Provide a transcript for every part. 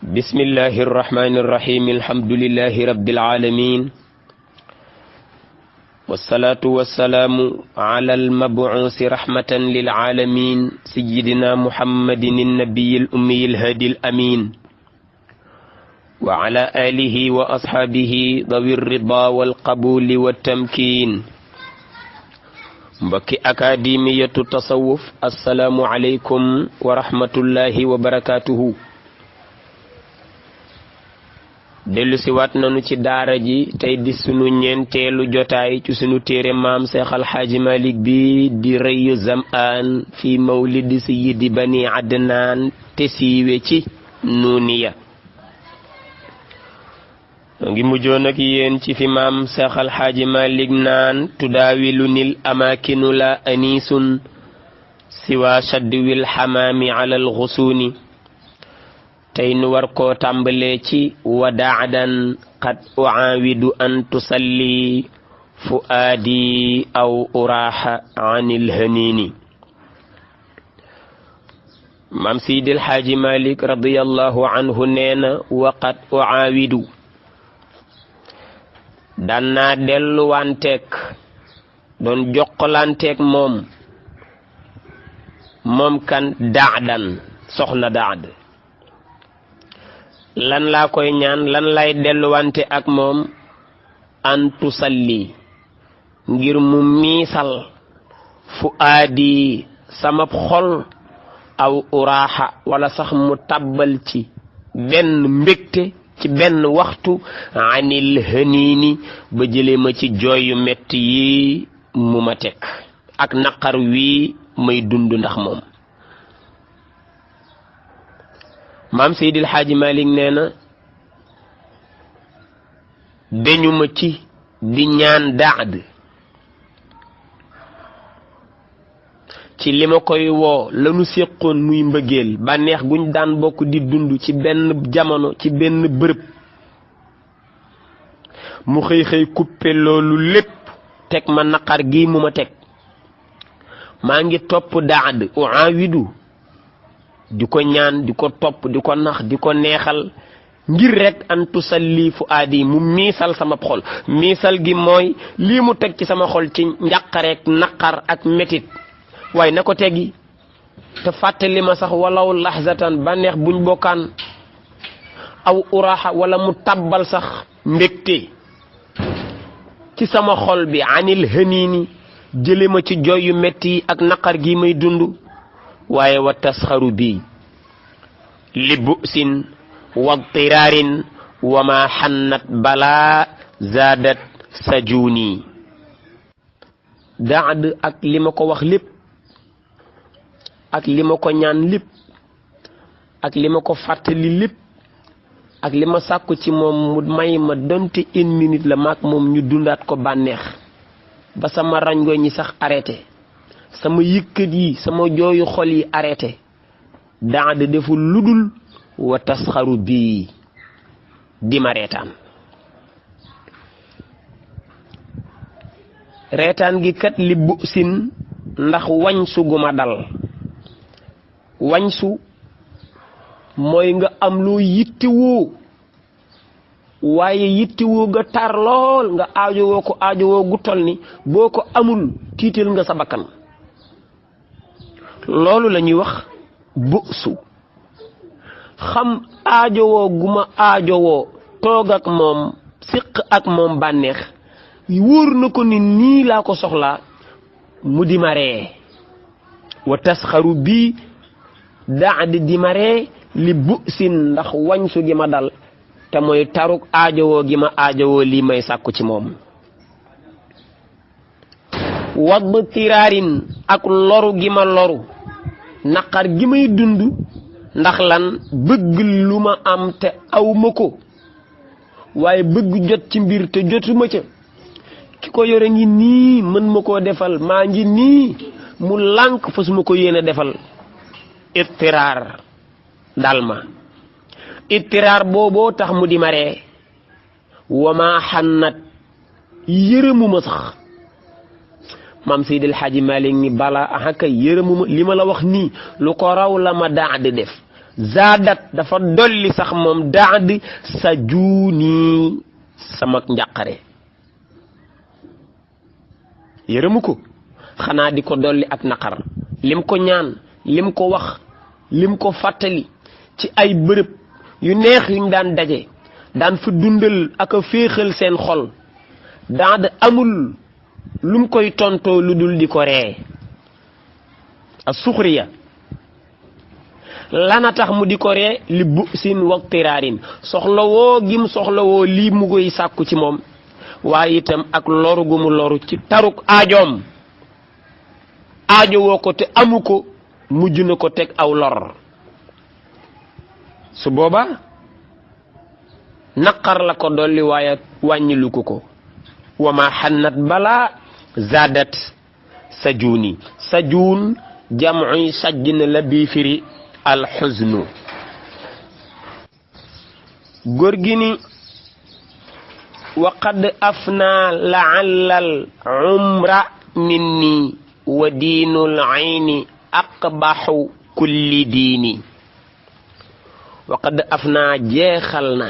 bismillahi irrahmani irrahim alhamdulillahi rabbil alamin wassalatu wassalamu ala almabuusi rahmatan lil alamin sayyidina muhammadin annabiyil ummiyil hadil amin wa ala alihi wa ashabihi dawir rida wal qabuli wat tamkin. mbokki akademiyatu tasawuf assalaamu alaykum wa rahmatullahi wa barakatuhu. dellu si waat nanu ci daara ji tey di sunu ñeenteelu jotaay ci sunu téere maam Seex Alxaaji Malik bi di Rayyu Zam'aan fi mawlidi sayyidi bani Adnaan te siiwe ci Nuuniya. ngi mujjoon ak yéen ci fi maam Seex Alxaaji Malik naan tudaawilunil amaakinu la aniisun siwa shadwil xamaami ala alxusuuni. tey nu war koo tàmbalee ci wadaadan qad uaawidu an tusalli fuaadi aw uraaxa anil haniini. maam Seydil Xaaji Malik radiyallahu anhu neena wa qad uaawidu daan naa delluwanteeg doon jokkalanteeg moom kan daadan soxna daad. lan laa koy ñaan lan lay delluwante ak moom an tusalli ngir mu miisal fu aadi sama xol aw uraaxa wala sax mu tabbal ci benn mbégte ci benn waxtu anil haniini ba jële ma ci jooyu metti yi mu ma teg ak naqar wi may dund ndax moom. maam Seydil Xaaji Malik nee na dañu ma ci di ñaan daad ci li ma koy woo lanu séqoon muy mbëggeel bànneex guñ daan bokk di dund ci benn jamono ci benn bërëb mu xëy kuppe loolu lépp teg ma naqar gi mu ma teg. maa ngi topp daad uaawidu di ko ñaan di ko topp di ko nax di ko neexal ngir rek an tusalli fu aadi mu miisal sama xol. miisal gi mooy lii mu teg ci sama xol ci njàqareek naqar ak metit waaye na ko teggi te fàttali ma sax walaw lahzatan bànneex buñ bokkaan aw uraaxa wala mu tabbal sax mbégte ci sama xol bi anil haniini jële ma ci jooy yu metti ak naqar gi may dund. waaye wa tasxaru bi li bu'sin wa tiraarin wa ma xannat balaa zaadat sajuni. daad ak li ma ko wax lépp ak li ma ko ñaan lépp ak li ma ko fàttali lépp ak li ma sàkku ci moom mu may ma donte une minute la maak moom ñu dundaat ko bànneex ba sama rangoñ ñi sax arrêté sama yëkkat yi sama jooyu xol yi arrêté. daad deful ludul wa tasxaru bii di ma reetaan. reetaan gi kat li bu sin ndax wañsu gu ma dal. wañsu mooy nga am loo yittewoo waaye yittewoo nga tar lool nga aajowoo ko aajowoo gu tol ni boo ko amul tiital nga sa bakkan. loolu la ñuy wax bu'su. xam aajowoo gu ma aajowoo toog ak moom siq ak moom bànneex wóor na ko ni nii laa ko soxlaa mu di ma ree. wa tasxaru bii daadi di ma ree li bu'sin ndax wañsu gi ma dal te mooy taruk aajowoo gi ma aajowoo lii may sàkku ci moom. wadd tiraarin ak loru gi ma loru naqar gi may dund ndax lan bëgg lu ma am te aw ma ko waaye bëgg jot ci mbir te jotuma ca ki ko yore ngi nii mën ma koo defal maa ngi nii mu lànk fa su ma ko yéene defal. ittiraar dal ma. ittiraar booboo tax mu di ma ree. wama xannat yërëmuma sax. maam Seydil Xaaji Malik ni bala ahaka yërëmuma li ma la wax nii lu ko raw la ma daad def zaadat dafa dolli sax moom daad sa juuni sama njàqare yërëmu ko xanaa di ko dolli ak naqar lim ko ñaan lim ko wax lim ko fàttali ci ay bërëb yu neex yuñ daan daje daan fa dundal ak a féexal seen xol daad amul lum koy tontoo lu dul di ko ree a suxriya lana tax mu di ko ree li bu sin waqtiraarin soxlawoo gim soxlawoo lii mu koy sàkku ci moom waaye itam ak loru gu mu loru ci taruk aajoom aajo woo ko te amu ko mujj na ko teg aw lor su booba naqar la ko dolli waaye wàññilu ko wa ma xannat bala zadat sajuni sajun jam'u sajjin la bi firi al huznu góor gi ni wa qad afna la'alla al umra minni wa diinul ayni aqbahu kulli diini wa qad afna jeexal na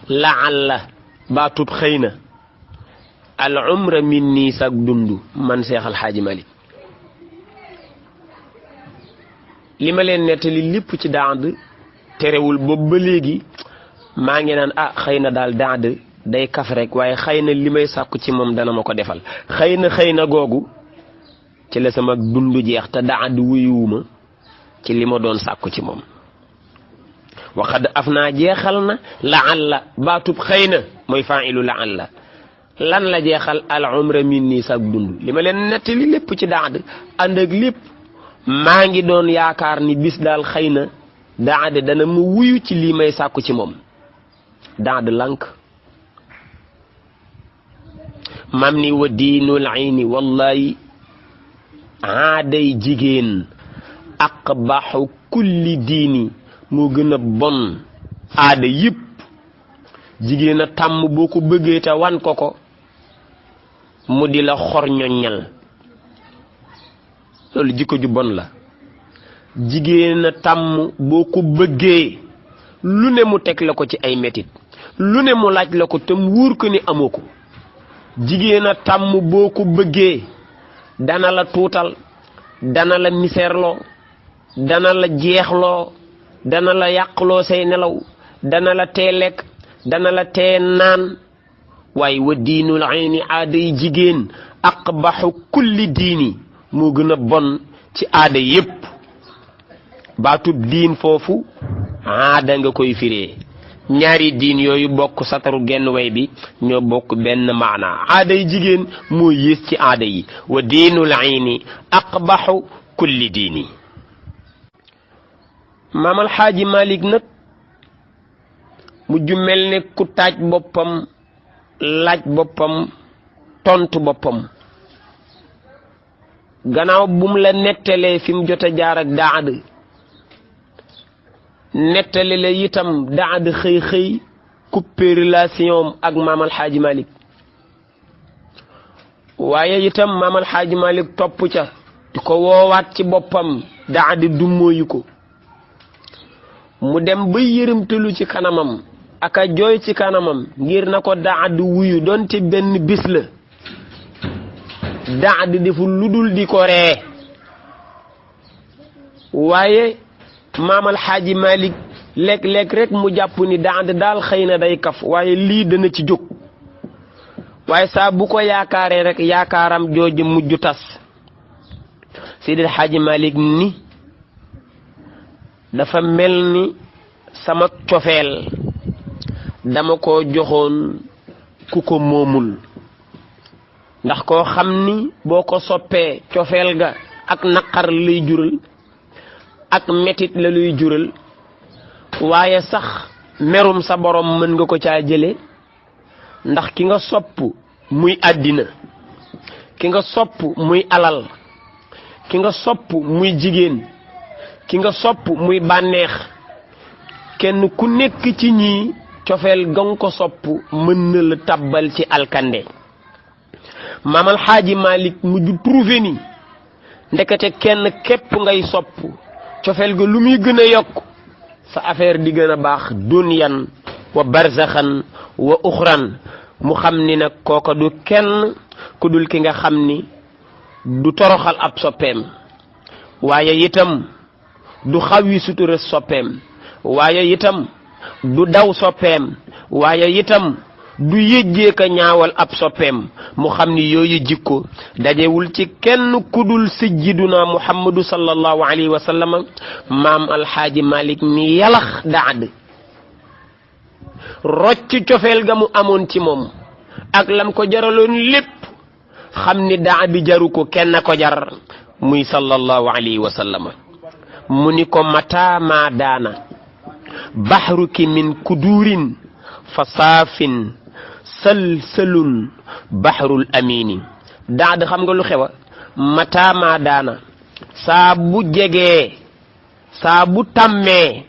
la'alla baatub xëy na al umra minni sag dundu man Seex al Xaaji Malik li ma leen nettali lépp ci daad terewul boobu ba léegi maa ngi naan xëy na daal daad day kaf rek waaye xëy na li may sàkku ci moom dana ma ko defal xëy na googu ci la sama dundu jeex te daad wuyuwuma ci li ma doon sàkku ci moom waqad afna jeexal na la'alla baatub xëy na mooy fa'ilu la'alla lan la jeexal al umra minni sag dund li ma leen nettali lépp ci daad ànd ak lépp maa ngi doon yaakaar ni bis daal xëy na daad dana ma wuyu ci lii may sàkku ci moom daad lànk mam ni wa diinul ayni wallahi aaday jigéen aqbaxu kulli diini moo gën a bon aada yëpp jigéen a tàmm boo ko bëggee te wan ko mu di la xor ñoññal loolu jikko ju bon la jigéen a tàmm boo ko bëggee lu ne mu teg la ko ci ay metit lu ne mu laaj la ko te mu wóor ko ni amoo ko jigéen a tàmm boo ko bëggee dana la tuutal dana la miseerloo dana la jeexloo dana la yàqloo say nelaw dana la tee lekk dana la tee naan waaye wa diinul ayni aaday jigéen aqbaxu kulli diini moo gën a bon ci aada yépp baatub diin foofu aada nga koy firee ñaari diin yooyu bokk sataru genn way bi ñoo bokk benn maana aaday jigéen moo yées ci aada yi wa diinul ayni aqbaxu kulli diini maam alxaaji Malik nag mujj mel ne ku taaj boppam laaj boppam tontu boppam gannaaw bum la nettalee fi mu jot a jaar ak daad nettali la itam daad xëy coupé relation ak maam alxaaji Malik waaye itam maam alxaaji Malik topp ca di ko woowaat ci boppam daad dummóoyu ko mu dem ba yërëmtalu ci kanamam aka jooy ci kanamam ngir na ko daad wuyu donte benn bis la daad deful lu dul di ko ree waaye maam alxaaji Malik léeg-léeg rek mu jàpp ni daad daal xëy na day kaf waaye lii dana ci jóg waaye saa bu ko yaakaaree rek yaakaaram jooju mujj tas Seydi Alxaaji Malik ni dafa mel ni sama cofeel dama ko joxoon ku ko moomul ndax koo xam ni boo ko soppee cofeel ga ak naqar lay jural ak metit la luy jural waaye sax merum sa borom mën nga ko caa jële ndax ki nga sopp muy àddina ki nga sopp muy alal ki nga sopp muy jigéen ki nga sopp muy bànneex kenn ku nekk ci ñii cofeel ga nga ko sopp mën na la tabbal ci alkande maam alxaaji Malik mujj trouvé ni ndekete kenn képp ngay sopp cofeel ga lu muy gën a yokk sa affaire di gën a baax dunyan wa barzaxan wa uxran mu xam ni nag kooka du kenn ku dul ki nga xam ni du toroxal ab soppeem waaye itam du xawi sutura soppeem waaye itam du daw soppeem waaye itam du yëjjee ka ñaawal ab soppeem mu xam ni yooyu jikko dajewul ci kenn kudul sayyiduna muhammadu sallallahu alayhi wa sallam maam alxaaji malik mi yalax daad rocc cofeel ga mu amoon ci moom ak lam ko jaraloon lépp xam ni daad jaru ko kenn ko jar muy sallallahu alayhi wa sallam mu ni ko mata ma daana bahruki min kudurin fa saafin salsalun bahrul amini daad xam nga lu xewa mata ma daana saa bu jegee saa bu tàmmee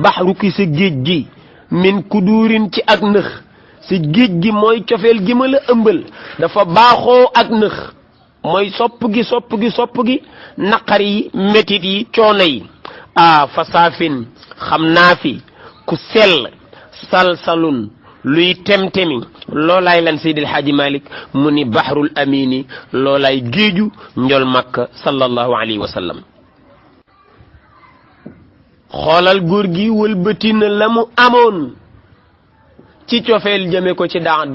bahruki sa géej gi min kudurin ci ak nëx si géej gi mooy cofeel gi ma la ëmbal dafa baaxoo ak nëx mooy sopp gi naqar yi métit yi coono yi fa saafin xam naa fi ku sell salsalun luy temtemi loolaay lan Seydil Hadji Malick mu ni bahrul amini loolaay géeju njol makka sallallahu alayhi wa sallam xoolal góor gi wëlbati na la mu amoon ci cofeel jëme ko ci daad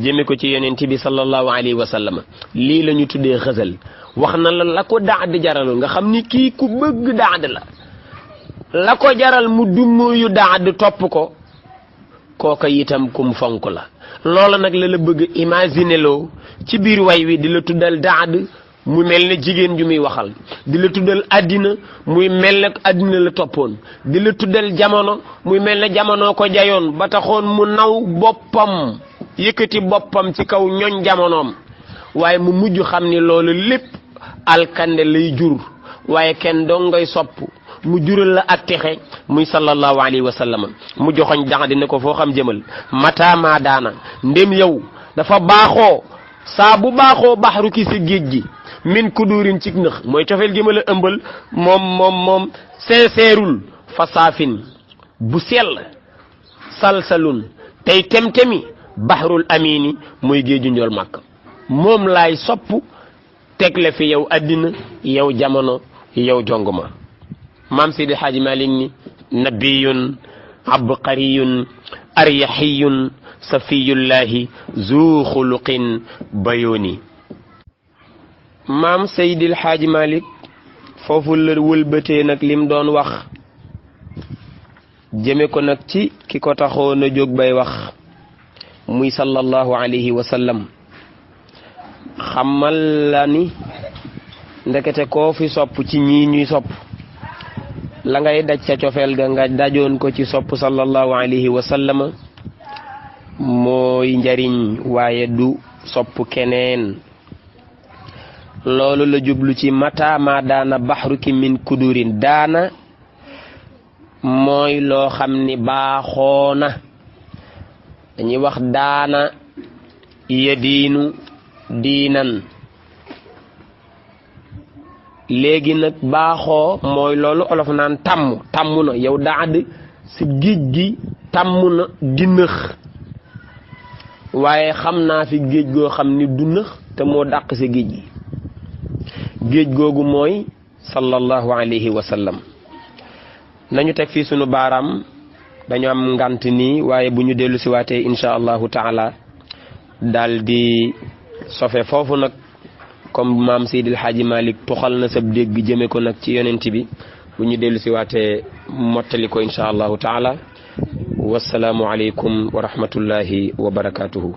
jëme ko ci yonent bi sallallahu alayhi wa sallam lii la ñu tuddee xësal wax na la ko daad jaraloon nga xam ni kii ku bëgg daad la ko jaral mu dummóoyu daad topp ko kooka itam kum fonk la loola nag la bëgg imaginer loo ci biir way wi di la tuddal daad mu mel ne jigéen ju muy waxal di la tuddal àddina muy mel ne àddina la toppoon di la tuddal jamono muy mel ne jamono ko jayoon ba taxoon mu naw boppam yëkkati boppam ci kaw ñoñ jamonoom waaye mu mujj xam ni loolu lépp alkande lay jur waaye kenn doo ngay sopp mu jural la ak texe muy sallallahu alayhi wa sallam mu joxoñ daad ne ko foo xam jëmal mata ma daana ndem yow dafa baaxoo saa bu baaxoo baxru ki sa géej gi min kudurin ci nëx mooy cofeel gi ma la ëmbal moom sincèreul fa saafin bu sell salsalun tey temtemi bahrul amini mooy géeju njol màkk moom laay sopp tegle fi yow addina yow jamono yow jonguma maam Seydi Hadji Malick ni nabiyun abqariyun aryahiyun safiyullahi zu xuluqin bayoni maam Seydil Hadji Malick foofu la wëlbatee nag lim doon wax jëme ko nag ci ki ko taxoon a jóg bay wax muy sallallahu alayhi wa sallam xamal la ni ndekete koo fi sopp ci ñii ñuy sopp la ngay daj ca cofeel ga nga dajoon ko ci sopp sallallahu alayhi wa sallam mooy njariñ waaye du sopp keneen loolu la jublu ci mata ma daana baxruki min kudurin daana mooy loo xam ni baaxoona dañuy wax daana yadiinu diinan léegi nag baaxoo mooy loolu olof naan tàmm na yow daad si géej gi tàmm na di nëx waaye xam naa fi géej goo xam ni du nëx te moo dàq si géej gi géej googu mooy sallallahu alayhi wa sallam nañu teg fii sunu baaraam dañu am ngant nii waaye bu ñu dellu si waatee insha allahu taala daal di sofe foofu nag comme maam Seydil Hadji Malick tuxal na sab dégg jëme ko nag ci yonent bi bu ñu dellu si waatee mottali ko insha allahu taala wassalaamu aleykum wa rahmatullahi wa barakatuhu